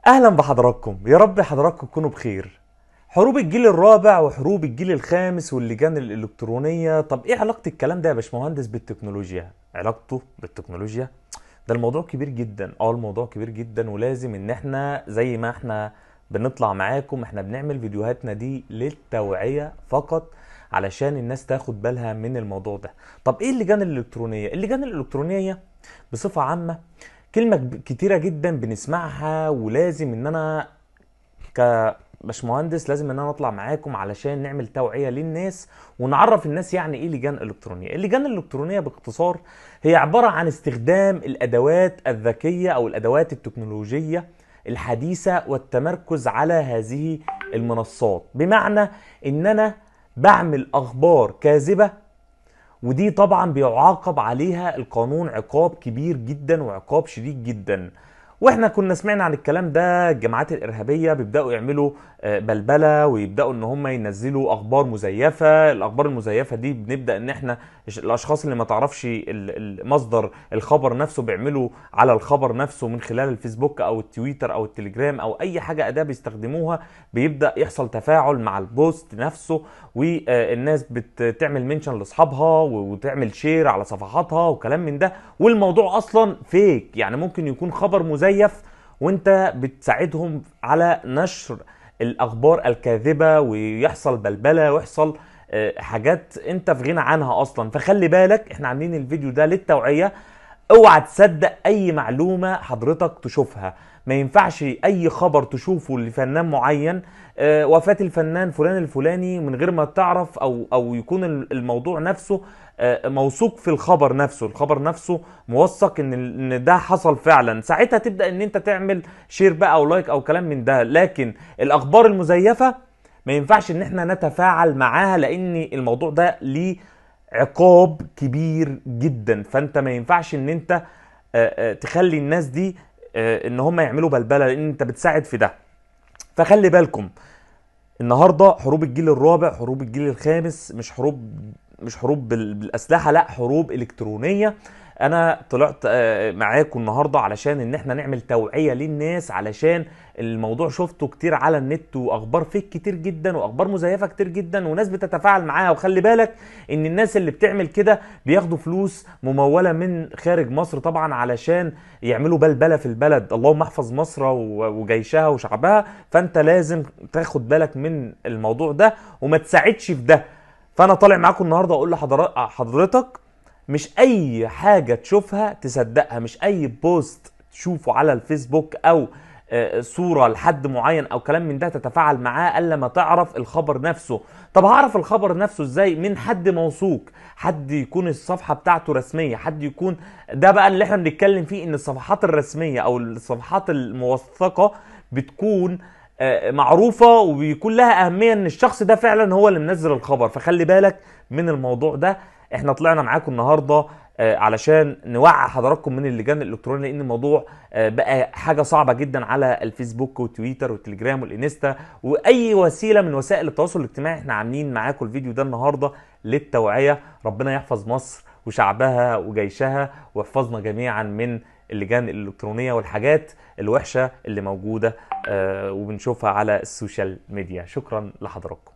اهلا بحضراتكم، يا رب حضراتكم تكونوا بخير. حروب الجيل الرابع وحروب الجيل الخامس واللجان الالكترونية، طب ايه علاقة الكلام ده يا باشمهندس بالتكنولوجيا؟ علاقته بالتكنولوجيا ده الموضوع كبير جدا. الموضوع كبير جدا، ولازم ان احنا زي ما احنا بنطلع معاكم احنا بنعمل فيديوهاتنا دي للتوعية فقط علشان الناس تاخد بالها من الموضوع ده. طب ايه اللجان الالكترونية؟ اللجان الالكترونية بصفة عامة كلمة كتيرة جدا بنسمعها، ولازم ان انا كباشمهندس لازم ان انا اطلع معاكم علشان نعمل توعية للناس ونعرف الناس يعني ايه لجان الكترونية. اللجان الالكترونية باختصار هي عبارة عن استخدام الادوات الذكية او الادوات التكنولوجية الحديثة والتمركز على هذه المنصات، بمعنى ان انا بعمل اخبار كاذبة، ودي طبعا بيعاقب عليها القانون عقاب كبير جدا وعقاب شديد جدا. واحنا كنا سمعنا عن الكلام ده، الجماعات الارهابية بيبداوا يعملوا بلبلة ويبداوا ان هم ينزلوا اخبار مزيفة. الاخبار المزيفه دي بنبدا ان احنا الاشخاص اللي ما تعرفش مصدر الخبر نفسه بيعملوا على الخبر نفسه من خلال الفيسبوك او التويتر او التليجرام او اي حاجة اداه بيستخدموها، بيبدا يحصل تفاعل مع ال post نفسه، والناس بتعمل mention لاصحابها وتعمل share على صفحاتها وكلام من ده، والموضوع اصلا fake، يعني ممكن يكون خبر مزيف وانت بتساعدهم على نشر الاخبار الكاذبة ويحصل بلبلة ويحصل حاجات انت في غنى عنها اصلا. فخلي بالك، احنا عاملين الفيديو ده للتوعية، اوعى تصدق اي معلومة حضرتك تشوفها. ما ينفعش اي خبر تشوفه لفنان معين، وفاة الفنان فلان الفلاني، من غير ما تعرف او يكون الموضوع نفسه موثوق في الخبر نفسه، الخبر نفسه موثق ان ده حصل فعلا، ساعتها تبدا ان انت تعمل share بقى او like او كلام من ده. لكن الاخبار المزيفه ما ينفعش ان احنا نتفاعل معاها، لان الموضوع ده ليه عقاب كبير جدا. فانت ما ينفعش ان انت تخلي الناس دي ان هم يعملوا بلبلة، لان انت بتساعد في ده. فخلي بالكم، النهارده حروب الجيل الرابع، حروب الجيل الخامس، مش حروب بالاسلحة، لا، حروب الكترونية. انا طلعت معاكم النهارده علشان ان احنا نعمل توعيه للناس، علشان الموضوع شفته كتير على النت، واخبار فيك كتير جدا واخبار مزيفة كتير جدا، وناس بتتفاعل معاها. وخلي بالك ان الناس اللي بتعمل كده بياخدوا فلوس مموله من خارج مصر طبعا علشان يعملوا بلبلة في البلد. اللهم احفظ مصر وجيشها وشعبها. فانت لازم تاخد بالك من الموضوع ده وما تساعدش في ده. فانا طالع معاكم النهارده اقول لحضرتك مش اي حاجة تشوفها تصدقها، مش اي post تشوفه على الفيسبوك او صورة لحد معين او كلام من ده تتفاعل معاه الا ما تعرف الخبر نفسه. طب هعرف الخبر نفسه ازاي؟ من حد موثوق، حد يكون الصفحة بتاعته رسمية، حد يكون ده بقى اللي احنا بنتكلم فيه، ان الصفحات الرسمية او الصفحات الموثقة بتكون معروفة وبيكون لها اهمية ان الشخص ده فعلا هو اللي منزل الخبر. فخلي بالك من الموضوع ده. احنا طلعنا معاكم النهارده علشان نوعي حضراتكم من اللجان الالكترونية، لان الموضوع بقى حاجة صعبة جدا على الفيسبوك والتويتر والتليجرام والانستا واي وسيلة من وسائل التواصل الاجتماعي. احنا عاملين معاكم الفيديو ده النهارده للتوعية. ربنا يحفظ مصر وشعبها وجيشها ويحفظنا جميعا من اللجان الالكترونية والحاجات الوحشة اللي موجودة وبنشوفها على ال social media. شكرا لحضراتكم.